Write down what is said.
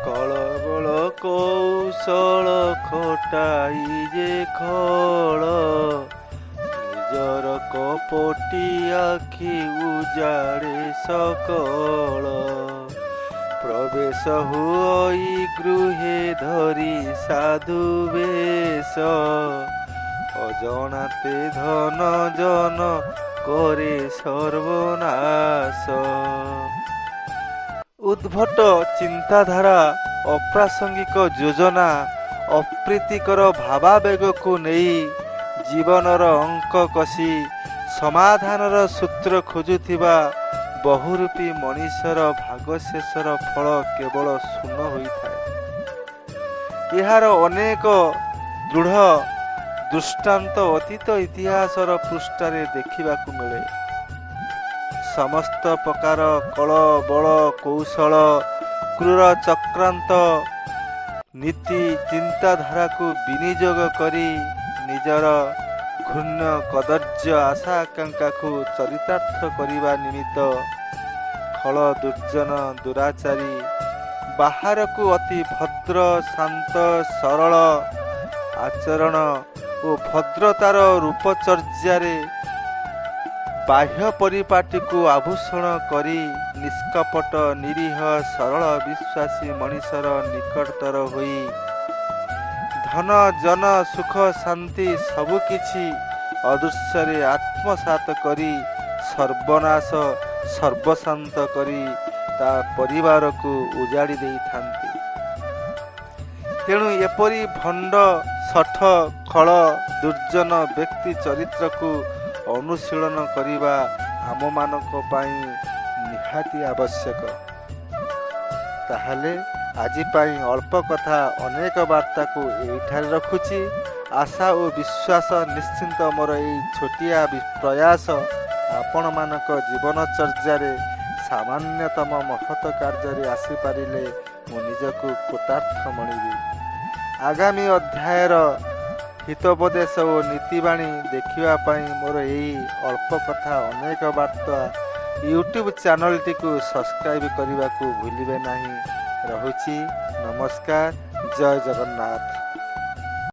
କଳବଳ କୌଶଳ ଖଟାଇ ଯେ ଖଳ, ନିଜର କପଟି ଆଖି ଉଜାଡ଼େ ସକଳ। ପ୍ରବେଶ ହୁଅଇ ଗୃହେ ଧରି ସାଧୁ ବେଶ, ଅଜଣାତେ ଧନ ଜନ କରେ ସର୍ବନାଶ। ଉଦ୍ଭଟ ଚିନ୍ତାଧାରା, ଅପ୍ରାସଙ୍ଗିକ ଯୋଜନା, ଅପ୍ରୀତିକର ଭାବାବେଗକୁ ନେଇ ଜୀବନର ଅଙ୍କ କଷି ସମାଧାନର ସୂତ୍ର ଖୋଜୁଥିବା ବହୁରୂପୀ ମଣିଷର ଭାଗଶେଷର ଫଳ କେବଳ ଶୂନ ହୋଇଥାଏ। ଏହାର ଅନେକ ଦୃଢ଼ ଦୃଷ୍ଟାନ୍ତ ଅତୀତ ଇତିହାସର ପୃଷ୍ଠାରେ ଦେଖିବାକୁ ମିଳେ। ସମସ୍ତ ପ୍ରକାର କଳ ବଳ କୌଶଳ, କ୍ରୂର ଚକ୍ରାନ୍ତ, ନୀତି ଚିନ୍ତାଧାରାକୁ ବିନିଯୋଗ କରି ନିଜର ଘୃଣ୍ୟ କଦର୍ଯ୍ୟ ଆଶା ଆକାଂକ୍ଷାକୁ ଚରିତାର୍ଥ କରିବା ନିମିତ୍ତ ଖଳ ଦୁର୍ଜନ ଦୁରାଚାରୀ ବାହାରକୁ ଅତି ଭଦ୍ର, ଶାନ୍ତ, ସରଳ ଆଚରଣ ଓ ଭଦ୍ରତାର ରୂପଚର୍ଯ୍ୟାରେ ବାହ୍ୟ ପରିପାଟିକୁ ଆଭୂଷଣ କରି ନିଷ୍କପଟ, ନିରୀହ, ସରଳ, ବିଶ୍ୱାସୀ ମଣିଷର ନିକଟତର ହୋଇ ଧନ ଜନ ସୁଖ ଶାନ୍ତି ସବୁକିଛି ଅଦୃଶ୍ୟରେ ଆତ୍ମସାତ କରି ସର୍ବନାଶ ସର୍ବଶାନ୍ତ କରି ତା ପରିବାରକୁ ଉଜାଡ଼ି ଦେଇଥାନ୍ତି। ତେଣୁ ଏପରି ଭଣ୍ଡ, ଶଠ, ଖଳ, ଦୁର୍ଜନ ବ୍ୟକ୍ତି ଚରିତ୍ରକୁ ଅନୁଶୀଳନ କରିବା ଆମମାନଙ୍କ ପାଇଁ ନିହାତି ଆବଶ୍ୟକ। ତାହେଲେ ଆଜି ପାଇଁ ଅଳ୍ପ କଥା ଅନେକ ବାର୍ତ୍ତାକୁ ଏଇଠାରେ ରଖୁଛି। ଆଶା ଓ ବିଶ୍ୱାସ ନିଶ୍ଚିନ୍ତ ମୋର ଏଇ ଛୋଟିଆ ପ୍ରୟାସ ଆପଣମାନଙ୍କ ଜୀବନଚର୍ଯ୍ୟାରେ ସାମାନ୍ୟତମ ମହତ କାର୍ଯ୍ୟରେ ଆସିପାରିଲେ ମୁଁ ନିଜକୁ କୃତାର୍ଥ ମଣିବି। ଆଗାମୀ ଅଧ୍ୟାୟର ହିତୋପଦେଶ ଓ ନୀତିବାଣୀ ଦେଖିବା ପାଇଁ ମୋର ଏଇ ଅଳ୍ପ କଥା ଅନେକ ବାର୍ତ୍ତା ୟୁଟ୍ୟୁବ୍ ଚ୍ୟାନେଲଟିକୁ ସବସ୍କ୍ରାଇବ୍ କରିବାକୁ ଭୁଲିବେ ନାହିଁ। ରହୁଛି, ନମସ୍କାର, ଜୟ ଜଗନ୍ନାଥ।